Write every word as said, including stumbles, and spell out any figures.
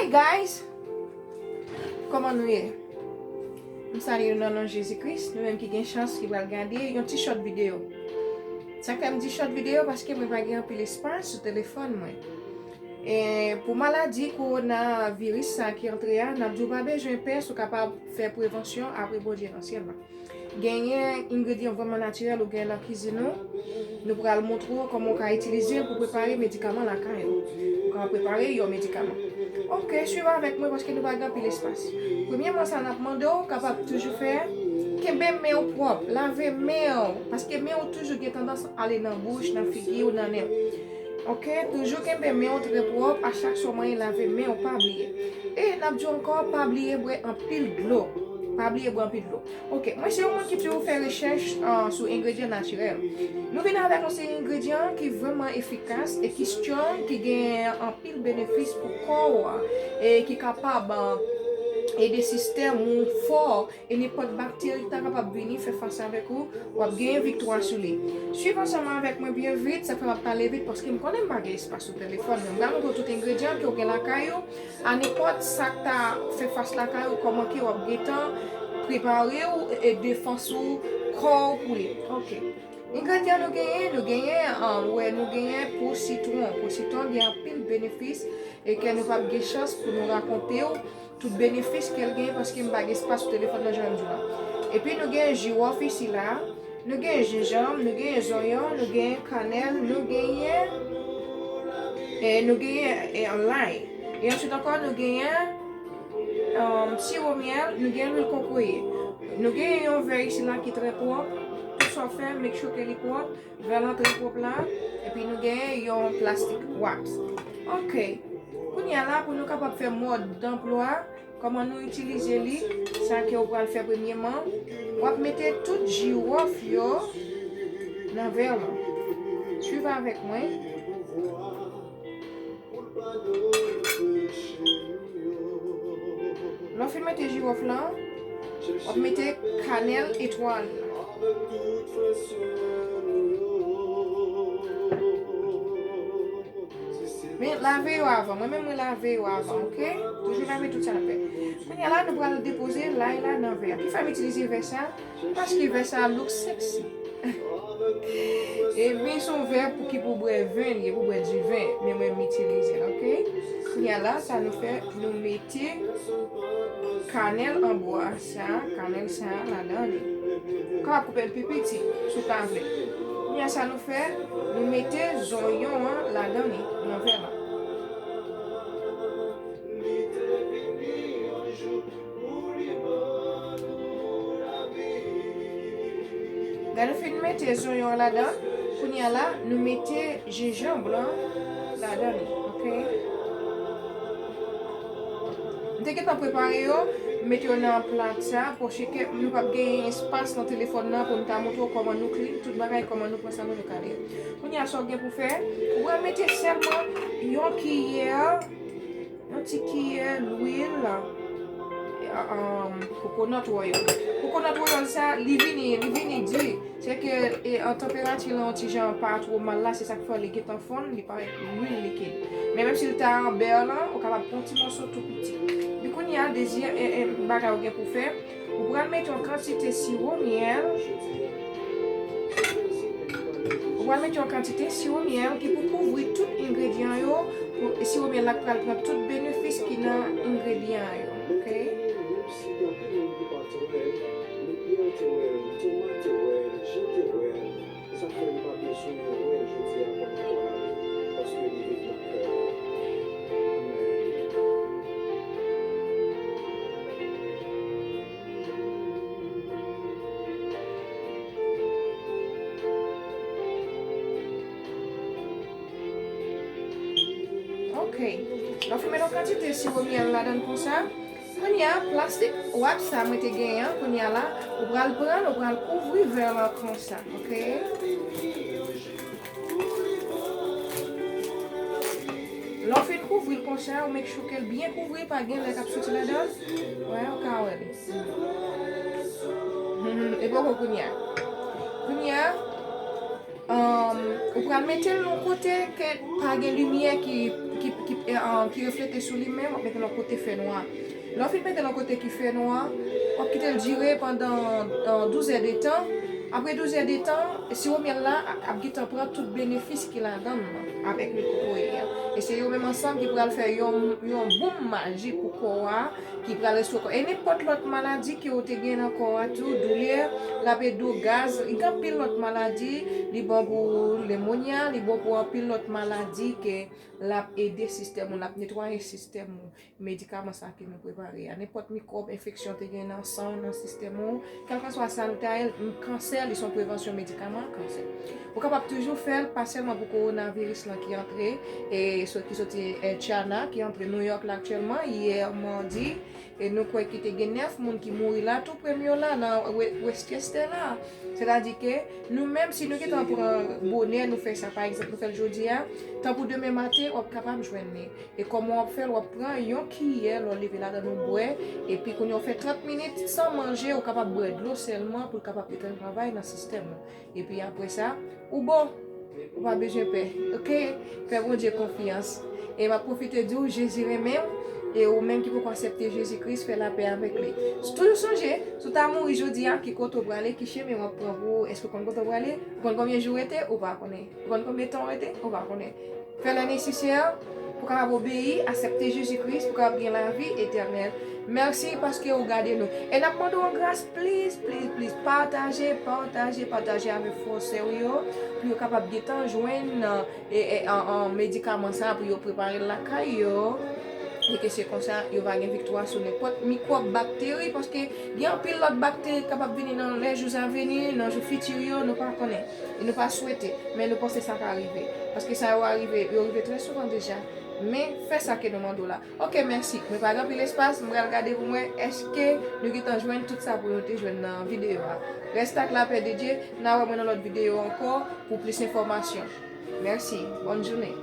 Guys, kòman nou ye? M salye nou nan non Jezi Kris, nou menm ki gen chans ki pral gade yon ti short videyo. Sa k fè m di short videyo, paske mwen pa gen anpil espas sou telefòn mwen. E pou maladi kowonaviris sa ki antre a, n ap di w pa bezwen pè si w kapab fè prevansyon apre Bondye nan syèl la. Genyen engredyan vrèman natirèl ou gen nan kizin ou. Nou pral montre w kòman w ka itilize l pou prepare medikaman lakay ou. Ou ka prepare yon medikaman. Ok, swiv avèk mwen paske nou pa gen anpil espas. Premyèman, sa n ap mande w kapab toujou fè, kenbe men w pwòp, lave men w, paske men w toujou gen tandans ale nan bouch, nan figi w, nan nen w. Ok, toujou kenbe men w trè pwòp, a chak sa w manyen lave men w, pa bliye. E n ap di w ankò, pa bliye bwè anpil dlo. Pa bliye bwè anpil dlo. Ok, mwen se yon moun ki toujou fè rechèch, ah, sou engredyan natirèl. Nou vin avèk yon seri engredyan ki vrèman efikas e ki strong, ki gen anpil benefis pou kò w, e ki kapab, ah, ede sistèm ou fò, e nenpòt bakteri ki ta kapab vini fè fas avèk ou, w ap genyen viktwa sou li. Swiv ansanm avèk mwen byen vit, sa fè m ap pale vit paske m konnen m pa gen espas sou telefòn mwen. M pral montre w tout engredyan ke w gen lakay ou, a nenpòt sa k ta fè fas lakay ou, kòman ke w ap gentan prepare w e defans ou, kò w pou li. Ok. Engredyan nou genyen, nou genyen, ah, wè, nou genyen po sitwon. Po sitwon gen anpil benefis e ke nou p ap gen chans pou nou rakonte w tout benefis ke l genyen paske m pa gen espas sou telefòn nan jan m di w la. Epi nou gen jiwòf isi la, nou gen jenjanm, nou gen zonyon, nou gen kanèl, nou genyen, e nou genyen, e, lay. E answit ankò, nou genyen, um, siwo myèl, nou gen lwil kokoye. Nou gen yon vè isi la ki trè pwòp. Tout sa w fè, make sure ke li pwòp. Vè lan trè pwòp la. Epi nou gen yon plastik wax. Ok. Kounye a la, pou nou kapab fè mòd danplwa, kòman nou itilize li, sa ke w pral fè premyèman, w ap mete tout jiwòf yo nan vè lan. Swiv avèk mwen. Lè w fin mete jiwòf lan, w ap mete kanèl etwal. Men lave yo avan. Mwen menm, mwen lave yo avan, ok? Toujou lave tout sa n ap fè. Kounye a la, nou pral depoze lay la nan vè a. Ki fè m itilize vè sa? Paske vè sa look sexy. E men se yon vè pou ki pou bwè ven, li pou bwè diven. Men mwen m itilize l, ok? Kounye a la, sa nou fè, nou mete kanèl an bwa sa, kanèl sa ladan li. Ou kapab koupe l pi piti, si w ta vle. Kounye a sa nou fè, nou mete zonyon an ladan li, nan vè la. Lè nou fin mete zonyon an ladan, kounye a la, nou mete jenjanm lan ladan li, ok? M te gentan prepare yo, m mete yo nan plat sa, paske nou p ap genyen espas nan telefòn nan pou nou ta montre w kòman nou clean tout bagay, kòman nou pran sa pou nou kale. Kounye a, sa w gen pou fè, ou pral mete sèlman yon kiyè, yon ti kiyè lwil, um, coconut oil. Coconut oil sa, li vini, li vini di. Se ke, e, an tanperati lan yon ti jan pa two mal la, se sa k fè li gentan fonn, li parèt lwil likid. Men menm si l ta an bè lan, ou kapab pran ti mòso tou piti. Epi kounye a, dezyèm, e, e, bagay ou gen pou fè, ou pral mete yon kantite siwo myèl. Ou pral mete yon kantite siwo myèl ki pou kouvri tout engredyan yo. Pou, siwo myèl la k pral pran tout benefis ki nan engredyan yo. Ok? Sa fè m pa bezwen wè l jodi a kòm twò lane, paske li viv nan kè m. Amèn. Ok. Donk, mwen mete yon kantite siwo myèl ladan l konsa. Kounye a, plastik wrap sa mwen te genyen an, kounye a la, ou pral pran l, ou pral kouvri vè lan konsa, ok? Lè w fin kouvri l konsa, ou make sure ke l byen kouvri, pa gen lè k ap soti ladan l. Wè, ou ka wè li. E poko kounye a. Kounye a, Um, ou pral mete l nan yon kote ke pa gen limyè ki, ki, ki, eh, um, ki reflete sou li menm, w ap mete l nan yon kote fènwa. Lè w fin mete l nan yon kote ki fènwa, w ap kite l dire pandan, uh, douz è de tan. Apre douz è de tan, siwo myèl la ap, ap gentan pran tout benefis ki ladan l avèk lwil kokoye a. E se yo menm ansanm ki pral fè yon, yon boum majik pou kò a, ki pral restore kò. E nenpòt lòt maladi ke w te gen nan kò a tou, doulè, l ap ede w, gaz, gen anpil lòt maladi, li bon pou lemonya, li bon pou anpil lòt maladi ke l ap ede sistèm ou, l ap netwaye sistèm ou. Medikaman sa ke nou prepare a, nenpòt mikwòb enfeksyon te gen nan san w, nan sistèm ou, kèlkanswa sa nou ta ye, kansè, li se yon prevansyon medikaman kansè. Ou kapab toujou fè l, pa sèlman pou kowonaviris lan ki antre, e so-, ki soti, eh, China, ki antre New York la aktyèlman, yè madi, e nou kwè ki te gen nèf moun ki mouri la, tou pre m yo la, nan We-, Westchester la. Sètadi ke nou menm, si nou gentan pran bonè, nou fè sa, pa egzanp, nou fè l jodi a, tanpou demen maten, w ap kapab jwenn li. E kòman w ap fè l? W ap pran yon kiyè, lè w leve ladan l ou bwè, epi kounye a w fè trant minit san manje, ou kapab bwè dlo sèlman pou l kapab gentan travay nan sistèm ou. Epi apre sa, ou bon. Ou pa bezwen pè. Oke? Fè Bondye konfyans. E m ap pwofite di w, Jezi renmen w, e ou menm ki poko aksepte Jezi Kris, fè lapè avèk li. Toujou sonje, si w ta mouri jodi a, ki kote w prale, ki chemen w ap pran pou ou, èske w konn kote w prale? Ou konn konbyen jou w rete? Ou pa konnen. Ou konn konbyen tan w rete? Ou pa konnen. Fè lè nesesè pou kapab obeyi, aksepte Jezi Kris, pou kapab gen lavi etènèl. Mèsi paske ou gade nou. E n ap mande w an gras, please, please, please, pataje, pataje, pataje avèk frè sè w yo, pou yo kapab gentan jwenn, e, e, an, an medikaman sa, pou yo prepare l lakay yo. E ke se konsa, yo va gen viktwa sou nenpòt mikwòb, bakteri, paske gen anpil lòt bakteri k kapab vini nan lè jou a vini, nan jou fiti yo, nou pa konnen. E nou pa swete, men nou panse sa ka rive. Paske sa yo arive, yo rive trè souvan deja. Men fè sa ke nou mande w la. Oke, mèsi. Mwen pa gen anpil espas, mwen pral gade pou mwen èske nou gentan jwenn tout sa pou nou te jwenn nan videyo a. Reste ak lapè de Dye, n a wè mwen nan lòt videyo ankò pou plis enfòmasyon. Mèsi. Bòn jounen.